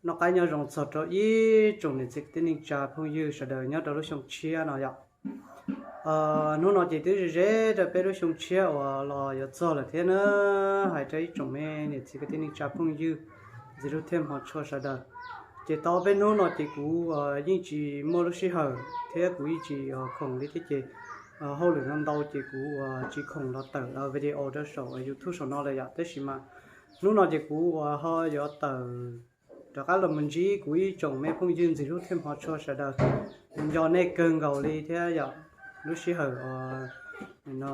Noj qab nyob zoo txog rau ib tsoom niam txiv kwv tij neej tsa phooj ywg sawv daws nyob rau lub xyoo tshiab no yom. Hnub no ces twb ze ze rau peb lub xyoo tshiab uas los yuav txog lawm thiab na. Hais rau ib tsoom me niam txiv kwv tij neej tsa phooj ywg ntxiv lub thiab hmo tshua sawv daws, ces tau peb hnub no ces kuv yeej tsis muaj lub sij hawm thiab kuv yeej tsis khoom li thiab ces hauj lwm no ntau ces kuv uas tsis khoom los tawm video rau saum YouTube saum no lawm yom. Tab sis mas hnub no ces kuv uas ho yuav tawm rov qab los mus ntsib kuv ib tsoom me phooj ywg ntxiv lub thiab hmo tshua sawv daws. Nco nej kawg nkaus li thiab yom. Lub sij hawm no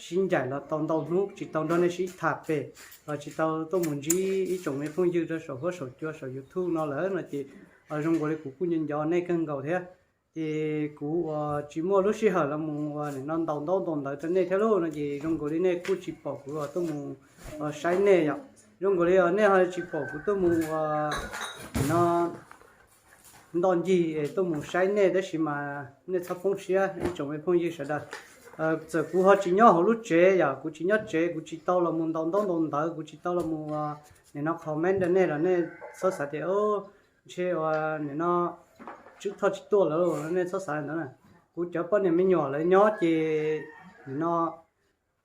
sib ncaim los tau ntau hnub tsis tau nrog nej sib tham pem los tsis tau tuaj mus ntsib ib tsoom me phooj ywg rau saum huab saum cua saum YouTube no lawm no ces zoo nkaus li kuv kuj nco nco nej kawg nkaus thiab. Ces kuv uas tsis muaj lub sij hawm los mus uas nim no ntaus ntaub ntaus ntawv rau nej thiab lauj no ces zoo nkaus li nej kuj tsis pom kuv uas tuaj mus saib nej yom. Zoo nkaus li nej ho tsis pom kuv tuaj mus uas nim no nto ncig es tuaj mus saib nej, tab sis mas nej txhob poob siab ib tsoom me phooj ywg sawv daws. Txawm kuv ho tsis nyob hauv lub tsev yom, kuv tsis nyob tsev, kuv tsis tau los mus ntaus ntaub ntaus ntawv, kuv tsis tau los mus nim no comment rau nej los nej txhob xav tias ntshe uas nim no Tswb Thoj tsis tuaj lawm nej txhob xav li ntawd na. Kuv cov poj niam me nyuam lawv nyob ces nim no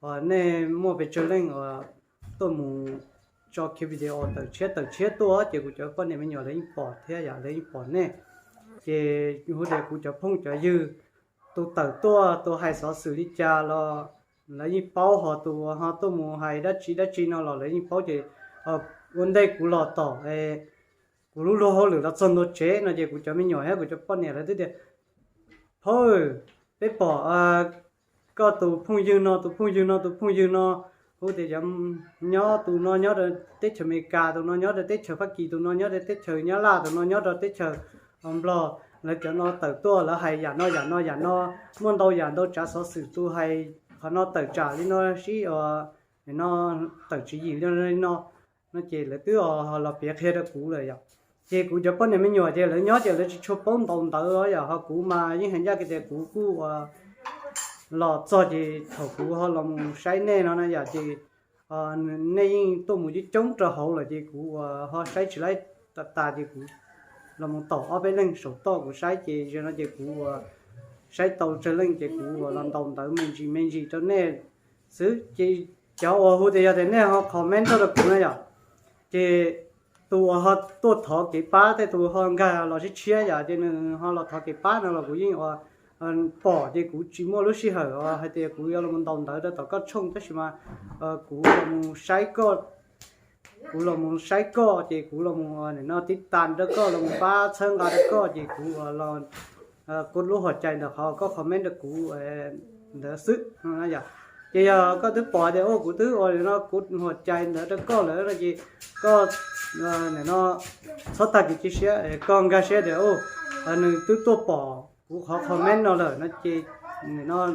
uas nej muaj pes tsawg leej uas tuaj mus tso kiag video tawm tshiab tawm tshiab tuaj ces kuv cov poj niam me nyuam lawv yeej pom thiab yom, lawv yeej pom nej. Ces hu tias kuv cov phooj cov ywg, tus tawm tuaj tus hais xov xwm li cas los lawv yeej paub, ho tus ho tuaj mus hais dab tsi dab tsi no los lawv yeej paub. Ces ua ntej kuv los tom kuv lub luag hauj lwm los txog ntua tsev no ces kuv cov me nyuam thiab kuv cov poj niam lawv twb tias, Phauj, peb pom koj tus phooj ywg no tus phooj ywg no tus phooj ywg no, hu tias cov nyob tus no nyob rau teb chaws Amelikas, tus no nyob rau teb chaws Fab Kis, tus no nyob rau teb chaws Nyab Laj, tus no nyob rau teb chaws Nplog, lawv cov no tawm tuaj lawv hais yam no yam no yam no, muaj ntau yam ntau tsav xov xwm, tus hais qhov no tawm tsam li no sib nim no tawm tswv yim li no li no. No ces lawv twb los piav qhia rau kuv lawm yom. Ces kuv cov poj niam me nyuam ces lawv nyob ces lawv tsis tshua paub ntaus ntawv yom, ho kuv mas yeej hais ncaj kiag tias kuv kuj uas los txog ces thaum kuv ho los mus saib nej no na yom, ces nej yeej tuaj mus coob coob rau hauv lawm ces kuv uas ho saib tsis laib tas tas ces kuv los mus tom ob peb leeg saum toj kuv saib ces zaum no ces kuv uas saib tau tsawg leej ces kuv uas los ntaus ntawv me ntsis me ntsis rau nej xwb. Ces cov uas hu tias yog tias nej ho comment tuaj rau kuv na yom, ces tus uas ho tuaj thov kev pab tej tus ho nkag los tshiab tshiab yom, ces nws ho los thov kev pab no los kuv yeej uas pom ces kuv tsis muaj lub sij hawm uas hais tias kuv yuav los ntaus ntawv rau tom koj tshooj, tab sis mas kuv los mus saib koj, kuv los mus saib koj ces kuv los mus nim no tib tas rau koj, los mus pab txhawb nqa rau koj ces kuv uas los kuv lub huam cai ntawm qhov koj comment rau kuv ntawd xwb no yom. Ces yog koj twb pom tias kuv twb uas nim no kuv huam cai ntawd rau koj lawm no ces koj nim no txhob tag kev cia siab, koj nkag siab tias nws twb tuaj pom kuv qhov comment no lawm no ces nws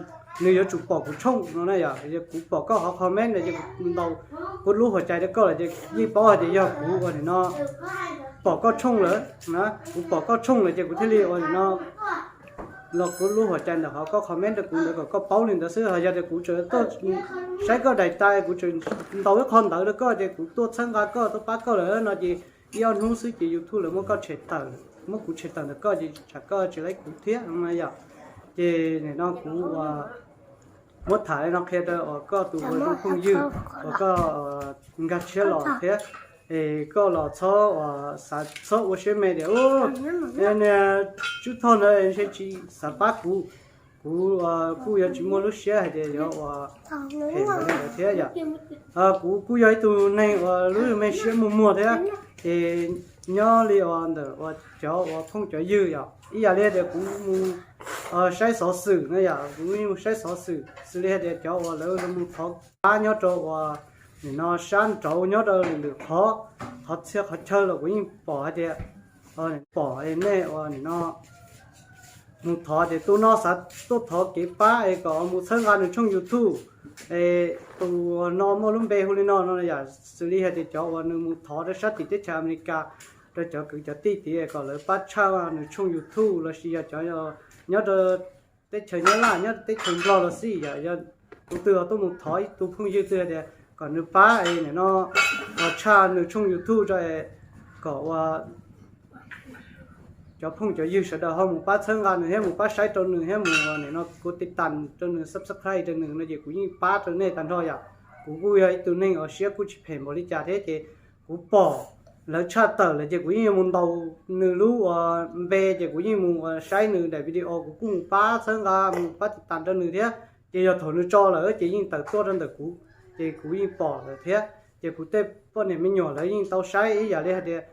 yuav tsum pom kuv tshooj no na yom. Yog kuv pom koj qhov comment no ces kuv ntaus kuv lub huam cai rau koj lawm ces yeej paub hais tias yog kuv uas nim no pom koj tshooj lawm na, kuv pom koj tshooj lawm ces kuv thiaj li uas nim no los kuv lub huam cai ntawm qhov koj comment rau kuv ntawd kom koj paub li ntawd xwb. Ho yog tias kuv tseem tuaj saib koj daim tas, kuv tseem ntaus ib qho ntawv rau koj ces kuv tuaj txhawb nqa koj tuaj pab koj lawm no ces ib ob hnub xwb ces YouTube lawv muab koj tshem tawm, muab kuv tshem tawm ntawm koj ces tsam koj tsis laib kuv thiab no yom. Ces nim no kuv uas muab tham li no qhia rau uas koj tus uas zoo phooj ywg uas koj nkag tshiab los thiab, es koj los txhob uas xav txhob ua siab me tias Tswb Thoj ntawd ntshe tsis xav pab kuv, kuv kuj yuav tsis muaj lub siab hais tias yuav uas phem npaum li ntawd thiab yom. Kuv kuj yog ib tug neeg uas lub me siab muag muag thiab, ces nyob li uas ntawm uas cov uas phooj cov ywg yom, ib yam li tias kuv mus saib xov xwm no yom, kuv mus saib xov xwm xws li hais tias cov uas lawv mus thov pab nyob rau uas nim no sab nraud nyob rau lwm lwm qhov, qhov txhia qhov chaw los kuv yeej pom hais tias pom nej uas nim no mus thov tias tus no xav tuaj thov kev pab es kom mus txhawb nqa nws tshooj YouTube, es tus no muaj lub npe hu li no no yom, xws li hais tias cov uas nws mus thov rau sab tim teb chaws Amelikas rau cov kwv cov tij tid kom lawv pab tshaj nws tshooj YouTube lossis yog cov nyob rau teb chaws Nyab Laj nyob teb chaws Nplog los xij yom, yog tus twg tuaj mus thov ib tug phooj ywg twg hais tias kom nws pab es nim no tshaj nws tshooj YouTube tso es kom ua cov phooj cov ywg sawv daws ho mus pab txhawb nqa nws thiab mus pab saib rau nws thiab mus nim no kuv tiv tas rau nws, subscribe rau nws no ces kuv yeej pab rau nej tag nrho yom. Kuv kuj yog ib tug neeg uas siab kuj tsis phem npaum li cas thiab ces kuv pom lawv tshaj tawm lawm ces kuv yeej yuav mus ntaus nws lub uas npe ces kuv yeej mus uas saib nws daim video, kuv kuj mus pab txhawb nqa mus pab tiv tas rau nws thiab. Ces yog thaum nws tso lawm ces yeej tawm tuaj rau ntawm kuv, ces kuv yeej pom lawm thiab. Ces kuv tej poj niam me nyuam lawv yeej tau saib ib yam li hais tias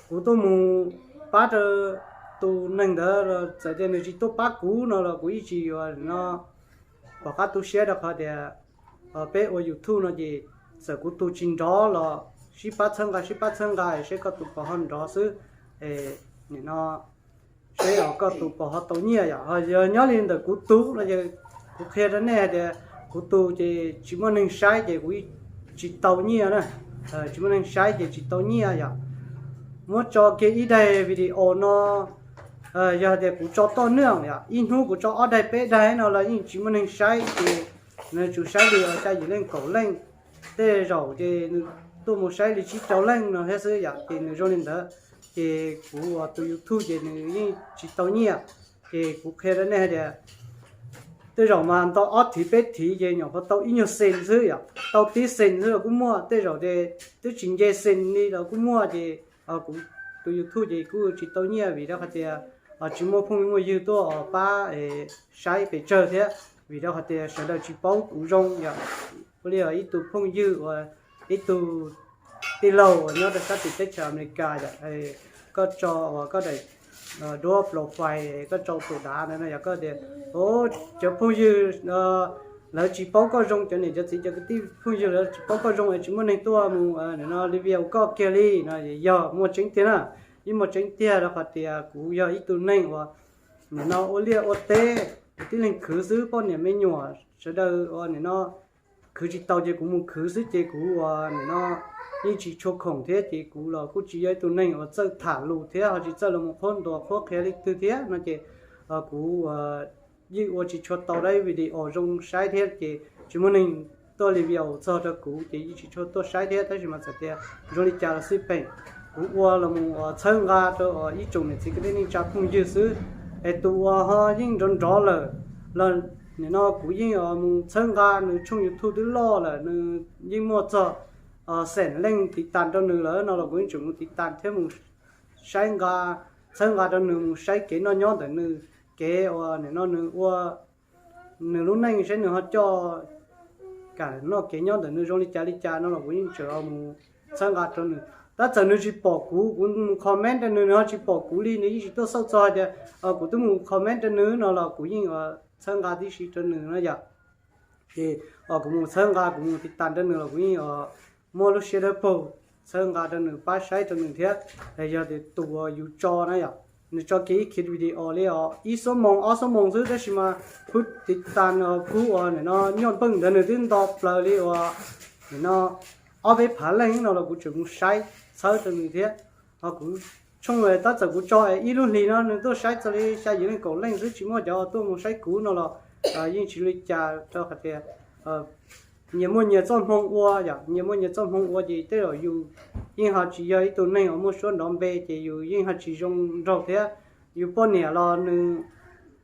kuv tuaj mus pab rau tus neeg ntawd, txawm tias nws tsis tuaj pab kuv no los kuv yeej tsis yuav no pom qab tu siab rau qhov tias peb ua YouTube no ces txawm kuv tus tsis nrov los sib pab txhawb nqa sib pab txhawb nqa seb koj tus puas ho nrov xwb. Nim no seb koj tus puas ho tau nyiaj yom. Yog nyob li ntawm kuv tus no ces kuv qhia rau nej hais tias kuv tus ces tsis muaj neeg saib ces kuv tsis tau nyiaj na. Tsis muaj neeg saib ces tsis tau nyiaj yom. Muab tso kiag ib daim video no, yog tias kuv tso toj neeg yom, ib hnub kuv tso ob daim peb daim no los yeej tsis muaj neeg saib ces nws tsuas saib li xya yim leej kaum leej. Tej zaum ces nws tuaj mus saib li tsib rau leej no thiab xwb yom, ces nws zoo li ntawd. Ces kuv ua tus YouTube ces nws yeej tsis tau nyiaj. Ces kuv qhia rau nej hais tias tej zaum mas ntau ob thiv peb thiv ces nyuam qhuav tau ib nyuag xees xwb yom, tau tib xees xwb los kuj muaj. Tej zaum ces twb tsis nce xees li los kuj muaj. Ces kuv tus YouTube ces kuj tsis tau nyiaj vim rau qhov tias tsis muaj phooj muaj ywg tuaj pab saib pes tsawg thiab, vim rau qhov tias sawv daws tsis paub kuv zoo yom. Ua li ib tug phooj ywg uas ib tug tij laug uas nyob rau sab tim teb chaws Amelikas yom, koj tso uas koj daim duab profile koj tso tus dav ntawd no yog koj tias cov phooj ywg lawv tsis paub koj zoo, cov niam cov txiv cov kwv tij phooj ywg lawv tsis paub koj zoo es tsis muaj neeg tuaj mus nim no review koj kiag li no, yog muaj tseeb tiag na. Yeej muaj tseeb tiag rau qhov tias kuv yog ib tug neeg uas nim no ua liaj ua teb, kuv tib leeg khwv xwb, poj niam me nyuam sawv daws uas nim no khwv tsis tau ces kuv mus khwv xwb ces kuv uas nim no yeej tsis tshua khoom thiab ces kuv los kuj tsis yog ib tug neeg uas txawj tham lus thiab ho tsis txawj los mus qhuab ntuas qhuab qhia leej twg thiab no ces kuv yeej ua tsis tshua tau daim video zoo saib thiab ces tsis muaj neeg tuaj review txog rau kuv ces yeej tsis tshua tuaj saib thiab. Tab sis mas txawm tias zoo li cas los xij peem, kuv ua los mus txhawb nqa rau ib tsoom niam txiv kwv tij neej tsa phooj ywg xwb. Es tus uas ho yeej nrov nrov lawm los nim no kuv yeej mus txhawb nqa nws tshooj YouTube twb loj lawm, nws yeej muaj txog xeem leej tiv tas rau nws lawm no los kuv yeej tseem mus tiv tas thiab mus saib nqa, txhawb nqa rau nws mus saib kev noj nyob ntawm nws, kev uas nim no nws ua nws lub neej saib nws ho coj kam noj kev nyob ntawm nws zoo li cas li cas no los kuv yeej tseem mus txhawb nqa rau nws. Tab txawm nws tsis pom kuv, kuv mus comment rau nws, nws ho tsis pom kuv li, nws yeej tsis tuaj xauj txog hais tias kuv twb mus comment rau nws no los kuv yeej txhawb nqa tib si rau nws no yom. Ces kuv mus txhawb nqa, kuv mus tiv tas rau nws los kuv yeej muab lub siab dawb paug txhawb nqa rau nws, pab saib rau nws thiab. Yog tias tus uas yus tso na yom, nws tso kiag ib khiv video li os ib xuab moos ob xuab moos xwb tab sis mas kuv tiv tas no kuv uas nim no nyuaj npleej ntawd nws twb nto plaws li uas nim no ob peb phav leej no los kuv tseem mus saib txhawb rau nws thiab. Ho kuv tshooj tab txawm kuv tso ib lub hlis no nws tuaj saib txog li xya yim leej kaum leej xwb, tsis muaj cov tuaj mus saib kuv no los yeej tsis li cas rau qhov tias nyias muaj nyias txoj hmoo ua yom, nyias muaj nyias txoj hmoo ua ces tej zaum yus yeej ho tsis yog ib tug neeg uas muaj suab nrov npe ces yus yeej ho tsis zoo nraug thiab. Yus poj niam los nws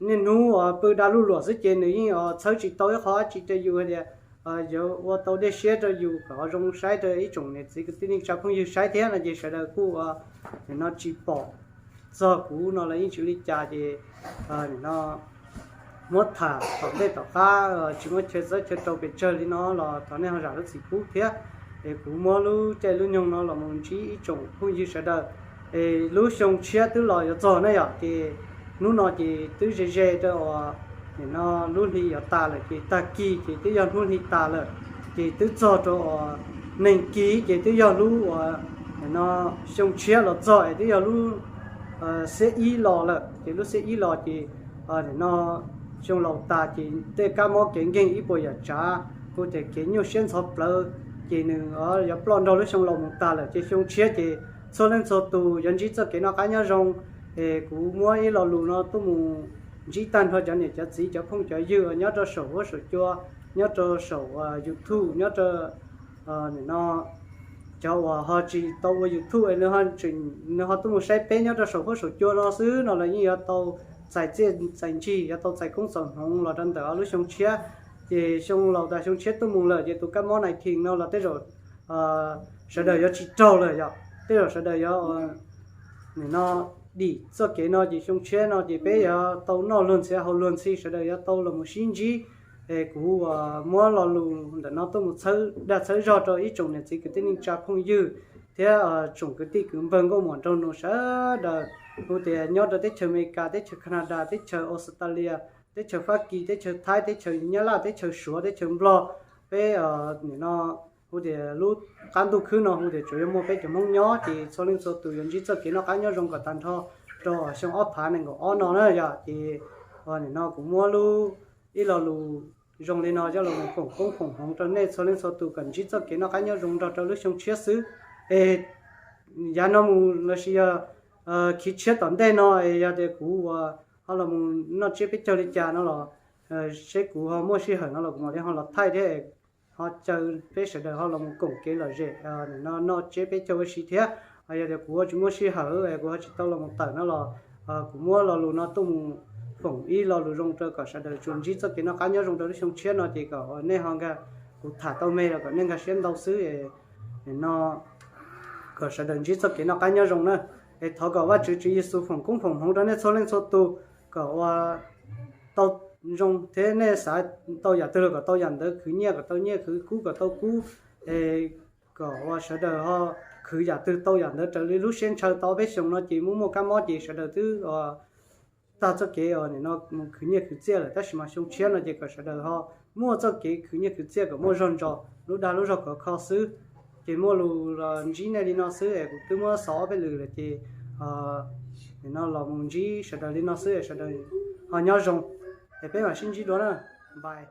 niaj hnub pw da luj luam xwb ces nws yeej txhawb tsis tau ib qho dab tsi rau yus hais tias yuav ua tau dej siab rau yus kom zoo saib rau ib tsoom niam txiv kwv tij neej tsa phooj ywg saib thiab no ces sawv daws kuj nim no tsis pom txog kuv no los yeej tsis li cas ces nim no muab tham tom ntej tom qab tsis muab chaw txawb chaw rau pes tsawg li no los thov nej ho zam lub txim pub thiab. Es kuv muab lub caij lub nyoog no los mus ntsib ib tsoom phooj ywg sawv daws. Es lub xyoo tshiab twb los yuav txog na yom, ces hnub no ces twb ze ze rau uas nim no lub hli yuav tas lawm ces tag kis ces twb yog hnub hli tas lawm, ces twb txog rau uas neeg kis ces twb yog lub uas nim no xyoo tshiab los txog es twb yog lub xiab ib los lawm. Ces lub xiab ib los ces nim no xyoo laus tas ces tej kab mob kev nkeeg ib puas yam tsav, kuj tias kev nyuaj siab ntxhov plawv, ces nws yuav ploj nrog lub xyoo laus mus tag lawm ces xyoo tshiab ces txhua leej txhua tus yuav ntsib txoj kev noj qab nyob zoo. Es kuv muab ib lo lus no tuaj mus ntsib tag nrho cov niam cov txiv cov phooj cov ywg nyob rau saum huab saum cua, nyob rau saum YouTube, nyob rau nim no Cov uas ho tsis tau ua YouTube es nws ho tuaj mus saib peb nyob rau saum huab saum cua no xwb no los yeej yuav tau txais txiaj txais ntsig, yuav tau txais koob txais hmoov los rau ntawm ob lub xyoo tshiab. Ces xyoo laus tas xyoo tshiab tuaj mus lawm ces tus kab mob nineteen no los tej zaum sawv daws yuav tsis raug lawm yom, tej zaum sawv daws yuav nim no dim txoj kev no ces xyoo tshiab no ces peb yuav tau noj luag ntxhi haus luag ntxhi, sawv daws yuav tau los mus sib ntsib. Es kuv uas muab lo lus ntawm no tuaj mus txhawb dag txhawb zog rau ib tsoom niam txiv kwv tij neej tsa phooj ywg thiab tsoom kwv tij kwv npawg nkauj muam nraug nus sawv daws, hu tias nyob rau teb chaws Amelikas, teb chaws Canada, teb chaws Australia, teb chaws Fab Kis, teb chaws Thaib, teb chaws Nyab Laj, teb chaws Suav, teb chaws Nplog, peb nim no hu tias lub qab ntuj khwb no hu tias tsuas yuav muaj peb cov Hmoob nyob ces txhua leej txhua tus yuav ntsib txoj kev noj qab nyob zoo kom tag nrho rau xyoo ob phav nees nkaum ob no na yom. Ces nim no kuv muab lub ib lo lus zoo li no coj los foom koob foom hmoov rau nej txhua leej txhua tus kom ntsib txoj kev noj qab nyob zoo nrog rau lub xyoo tshiab xwb. Es yav no mus lossis yog khiv tshiab tom ntej no es yog tias kuv uas ho los mus noj tsiab peb caug li cas no los seb kuv ho muaj sij hawm no los kuv mam li ho los thaij thiab ho caw peb sawv daws ho los mus koom kev lom zem no noj tsiab peb caug ua si thiab. Yog tias kuv ho tsis muaj sij hawm es kuv ho tsis tau los mus tawm no los kuv muab lo lus no tuaj mus foom ib lo lus zoo rau kom sawv daws tsuas ntsib txoj kev noj qab nyob zoo rau lub xyoo tshiab no ces kom nej ho nkag, kuv tham tau me los kom nej nkag siab ntau xwb. No kom sawv daws ntsib txoj kev noj qab nyob zoo na. Es thov kom Vajtswv Tswv Yexus foom koob foom hmoov rau nej txhua leej txhua tus kom ua tau zoo thiab nej xav tau yam twg los kom tau yam ntawd, khwv nyiaj kom tau nyiaj, khwv kub kom tau kub, es kom ua sawv daws ho khwv yam twg tau yam ntawd raws li lub siab ntshaw. Tau peb xyoos no ces muaj muaj kab mob ces sawv daws twb tag txoj kev nim no mus khwv nyiaj khwv txiaj lawm, tab sis mas xyoo tshiab no ces kom sawv daws ho muaj txoj kev khwv nyiaj khwv txiaj kom muaj zog ntsos, lub dag lub zog khov kho xwb. Ces muaj lus los ntsib nej li no xwb es kuv twb muab xaus ob peb lwm lawm ces nim no los mus ntsib sawv daws li no xwb es sawv daws ho nyob zoo es peb mam sib ntsib dua na. Bye.